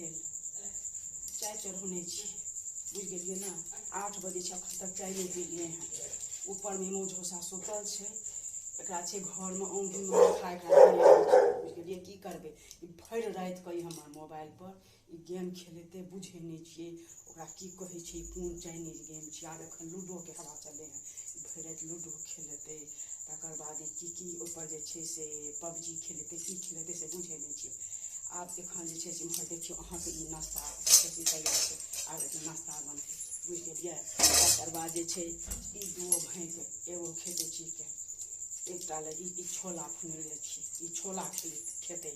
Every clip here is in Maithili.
भेल? चाय चढ़ौने छी, बुझि गेलियै ने? 8 बजे छै, अखन तक चाय नहि पीलियै हँ। ऊपरमे मौझौसा सुतल छै, एकरा छै घरमे औंघी खा, एकरा बुझि गेलियै? की करबै? ई भरि रातिके ई हमर मोबाइल पर ई गेम खेलेतै, बुझै नहि छियै ओकरा की कहै छै, कोन चाइनीज गेम छै। आब एखन लूडोके हवा चलै हँ, भरि राति लूडो खेलेतै, तकर बाद ई की की ओहिपर जे छै से पबजी खेलेतै, की खेलेतै से बुझै नहि छियै। आब एखन जे छै से इम्हर देखियौ अहाँके ई नाश्ता तैयार छै, आब एखन नाश्ता बनतै, बुझि गेलियै? तकर बाद जे छै ई दूगो भाँइके एगो खेतै चिकन, एकटा लए ई छोला फुनेले छी, ई छोला खेतै।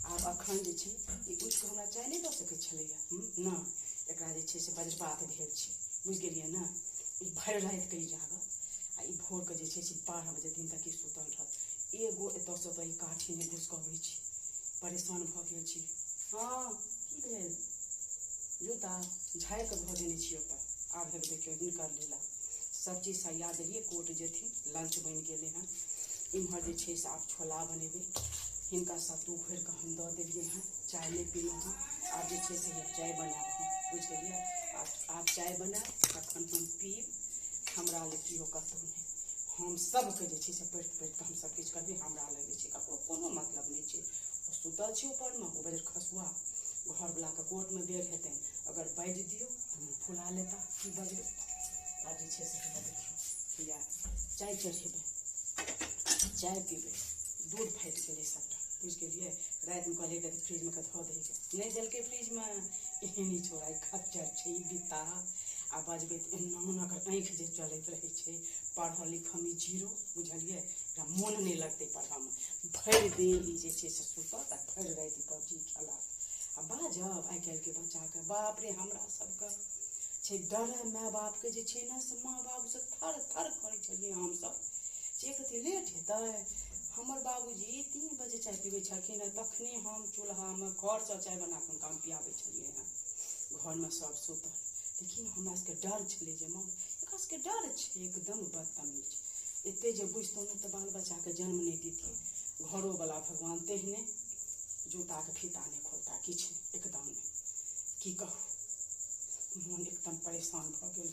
आब अखन जे छै ई उठिकऽ हमरा चाय नहि दऽ सकै छलैए नहि, एकरा जे छै से वज्रपात भेल छै, बुझि गेलियै ने? ई भरि रातिके ई जागत आ ई भोरके जे छै से 12 बजे दिन तक ई सुतल रहत। एगो एतऽसँ ओतऽ ई काठी नहि घुसकबै छै, परेशान भऽ गेल छी। हँ, की भेल? जूता झाड़ि कऽ धऽ देने छी ओतऽ। आब हेबै देखियौ हिनकर लीला, सब चीज सरिया देलियै, कोर्ट जेथिन, लंच बनि गेलै हँ। इम्हर जे छै से आब छोला बनेबै, हिनका सत्तू घोरिकऽ हम दऽ देलियै हँ, चाय नहि पीलहुँ हँ। आब जे छै से चाय बनायब हम, बुझि गेलियै? आब चाय बनायब तखन हम पीब, हमरा लए केओ कतहु नहि, हम सबके जे छै से पढ़ि पढ़ि कऽ हम सब किछु करबै, हमरा लग जे छै ककरो कोनो मतलब नहि छै। ओ सुतल छै ऊपरमे, ओ बजर खसुआ घरवलाके कोर्टमे बेर हेतनि, अगर बाजि दियौ तऽ मुँह फुला लेता, की बजबै? आब जे छै से देखियौ हैया चाय चढ़ेबै, चाय पीबै। दूध फाटि गेलै सबटा, बुझि गेलियै? रातिमे कहलियै कि फ्रिजमे कऽ धऽ दैके, नहि देलकै फ्रिजमे। एहन ई छौड़ा ई खच्चर छै, ई बित्ता आ बजबै तऽ एना एना कर आँखि जे चलैत रहै छै। पढ़ऽ लिखऽमे जीरो, बुझलियै? एकरा मोन नहि लगतै पढ़ऽमे। भरि दिन ई जे छै से सुतत आ भरि राति पबजी खेलत आ बाजब। आइ काल्हिके बच्चाके बाप रे, हमरा सबके छै डर माय बापके जे छै ने से माँ बाबूसँ थर थर करै छलियै हमसब जे एक रत्ती लेट हेतै। हमर बाबूजी 3 बजे चाय पीबै छलखिन हँ, तखने हम चूल्हामे घरसँ चाय बना कऽ हुनका हम पियाबै छलियै हँ। घरमे सब सुतल, लेकिन हमरा सबके डर छलै जे माँ, एकरा सबके डर छै, एकदम बदतमीज। एते जे बुझतहुँ ने तऽ बाल बच्चाके जन्म नहि दितियै। घरोवला भगवान तेहने, जूताके फीता नहि खोलता, किछु नहि, एकदम नहि। की कहू, मोन एकदम परेशान भऽ गेल।